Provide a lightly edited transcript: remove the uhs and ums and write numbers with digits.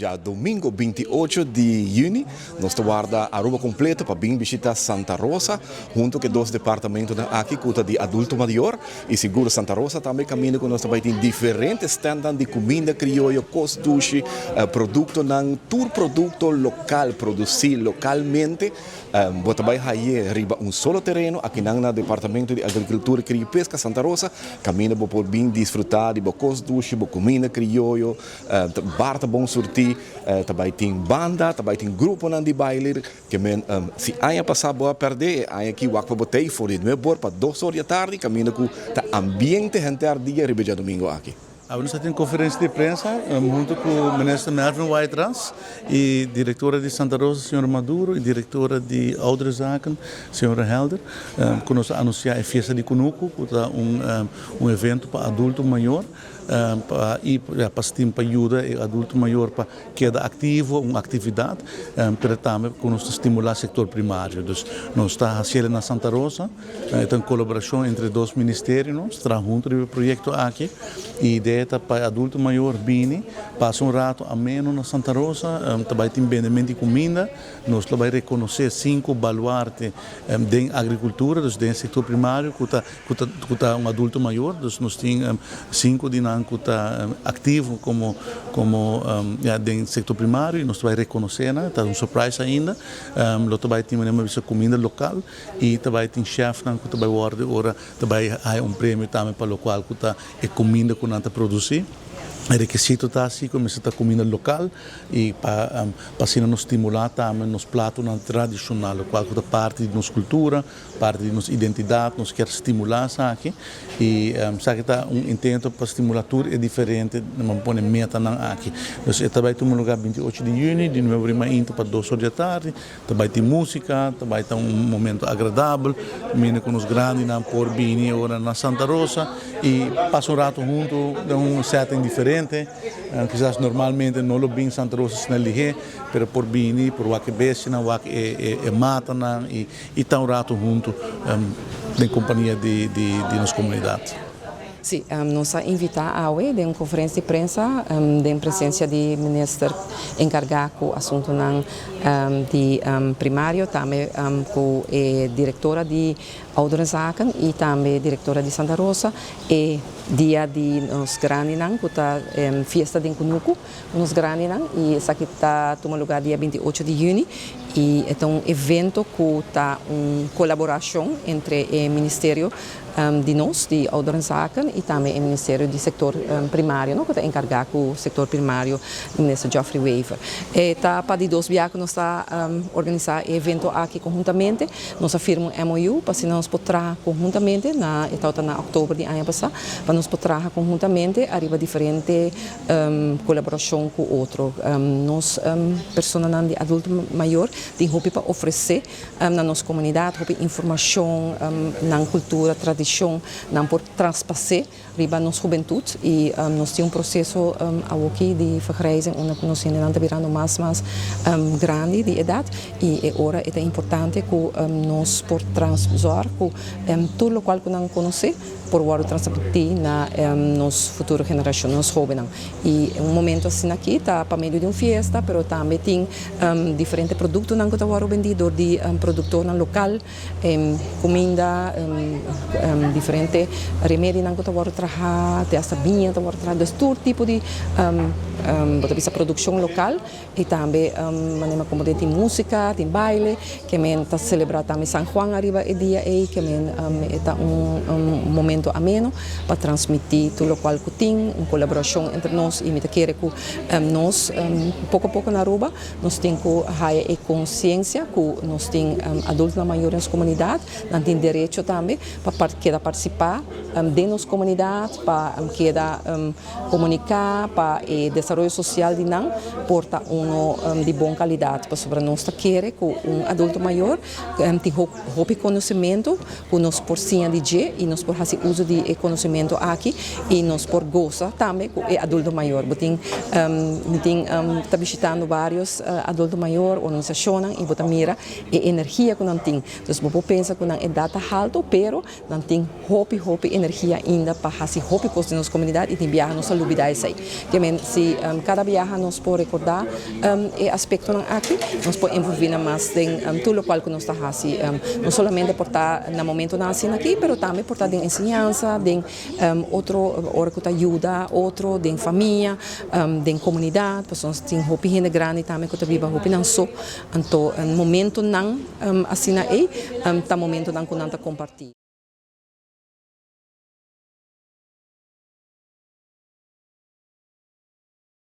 Djadomingo 28 di juni, nos ta warda Aruba completo pa bin bishita Santa Rosa, hunto cu e dos departamentonan aki cu ta di adulto mayor y sigur Santa Rosa tambe caminda cu nos ta bay tin diferente standnan di cuminda crioyo, cos dushi, productonan, tur producto local, produci localmente. Bo ta bay haye riba un solo tereno akinan na Departamento di Agricultura, Crio y Pesca Santa Rosa, caminda bo por bin disfruta di bo cos dushi, bo cuminda crioyo, bar ta bon surti, ta bay tin banda, ta bay tin gruponan di baile, ke men si aña pasa bo a perde, e aña aki wak pa bo tey for di nuebe or pa dos or di atardi, caminda cu ta ambiente henter dia riba e djadomingo aki. Awe nos a tin conferencia di prensa hunto cu Minister Mervin Wyatt-Ras y Directora di Santa Rosa Señora Maduro y Directora di Ouderenzaken Señora Helder cu nos a anuncia e Fiesta di Cunucu cu ta un un evento pa adulto mayor pa y pa stim pa yuda e adulto mayor pa keda activo, un actividad, pero tambe cu nos ta stimula sector primario. Dus nos ta haciele na Santa Rosa. E ta un colaboracion entre dos ministerio, nos ta traha hunto riba e proyecto aki. E idea ta pa e adulto mayor bini, pasa un rato ameno na Santa Rosa, ta bay tin bendemento di cuminda. Nos lo bay reconoce cinco baluarte den agricultura, dus den e sector primario cu ta cu ta cu ta un adulto mayor. Dus nos tin cinco di nan cu ta activo como como ya den sector primario y nos ta bay reconoce nan. Ta un surprise ainda. Lo ta bay tin manera mi a bisa cuminda local. Y ta bay tin chefnan cu ta bay wordo ora ta bay haya un premio tambe pa locual cu ta e cuminda cu nan ta produci. E requisito ta asi cu mester ta cuminda local y pa pa asina nos stimula tambe nos platonan tradicional locual cu ta parti di nos cultura, parti di nos identidad, nos kier stimula esaki y esaki ta un intento pa stimula tur e diferente nan pone metanan aki. Dus e ta bay tuma lugar 28 di juni di nuebe ora mainta pa dos ora di atardi. Ta bai tin músika, ta bai ta un momento agradabel, mene ku nos grandinan por bini ora na Santa Rosa i pasa un rato huntu den un setting diferente. Kisas normalmente no lo bin Santa Rosa asina lihé, pero por bini, por wak e bestianan, wak e matanan i ta un rato huntu den kompania di nos komunidat. Sí, nos a invitá awe den un konferensia di prensa den presensia di minister enkargá ku asuntunan di primario, tambe ku e direktora di Ouderenzaken i tambe direktora di Santa Rosa e dia di nos grandinan ku ta fiesta den kunuku ku nos grandinan i esaki ta tuma lugá dia 28 di yüni i e ta un evento ku ta un kolaborashon entre e ministerio di nos di Ouderenzaken y tambe e Ministerio di Sector Primario no cu ta encarga cu sector primario Minister Geoffrey Wever. E ta pa di dos bia cu nos ta organisa e evento aki conhuntamente. Nos a firma un MOU pa asina nos por traha conhuntamente na e tawata na october di aña pasa pa nos por traha conhuntamente ariba diferente colaboracion cu otro. Nos personanan di adulto mayor tin hopi pa ofrece na nos comunidad, hopi informacion, nan cultura, tradicion, nan por traspas'é riba nos hubentud y nos tin un proceso awoki di vergrijzing unda cu nos hendenan ta birando mas mas grandi di edad y e ora e ta importante cu nos por zorg cu tur locual cu nan conoce por wordo transmiti na nos futuro generacion, nos hobennan. Y un momento asina aki ta pa medio di un fiesta, pero tambe tin diferente productonan cu ta wordo bendi door di productornan local, cuminda, diferente remedinan cu ta wordo traha, te hasta biña ta wordo traha. Dus tur tipo di, bo ta bisa produccion local. Y tambe manera como den tin musica, tin baile, ke men ta celebra tambe San Juan ariba e dia ey, ke men e ta un momento ameno pa transmiti tur locual cu tin, un colaboracion entre nos y mi ta kere cu nos poco a poco na Aruba nos tin cu haya e conciencia cu nos tin adultonan mayor den nos comunidad, nan tin derecho tambe pa keda participa den nos comunidad, pa keda. Komuniká pa e desaroyo sosial di nan por ta uno di bon kalidat, pasobra nos ta kere ku un adulto mayor tin hopi konosementu ku nos por siña di dje i nos por hasi uso. uso di e conocimento aki y nos por goza tambe cu e adulto mayor. Bo tin mi ta bishitando varios adulto mayor, organisacion, y bo ta mira e energia cu nan tin. Anto, bo pensa cu nan edad halto, pero nan tin hopi hopi energia ainda pa haci hopi cos den nos comunidad y tin biaha nos ta lubida esey. Kiermen si cada biaha nos por recorda e aspecto nan aki, nos por envolve mas den tur loke cu nos ta haci, no solamente por ta na momento nan asina aki, pero tambe por ta den enseñansa, den otro ora cu yuda otro, den famia, den comunidad, pasobra nos tin hopi hende grandi tambe cu ta biba hopi nan so, anto un momento nan asina ey, ta momento nan cu nan ta comparti.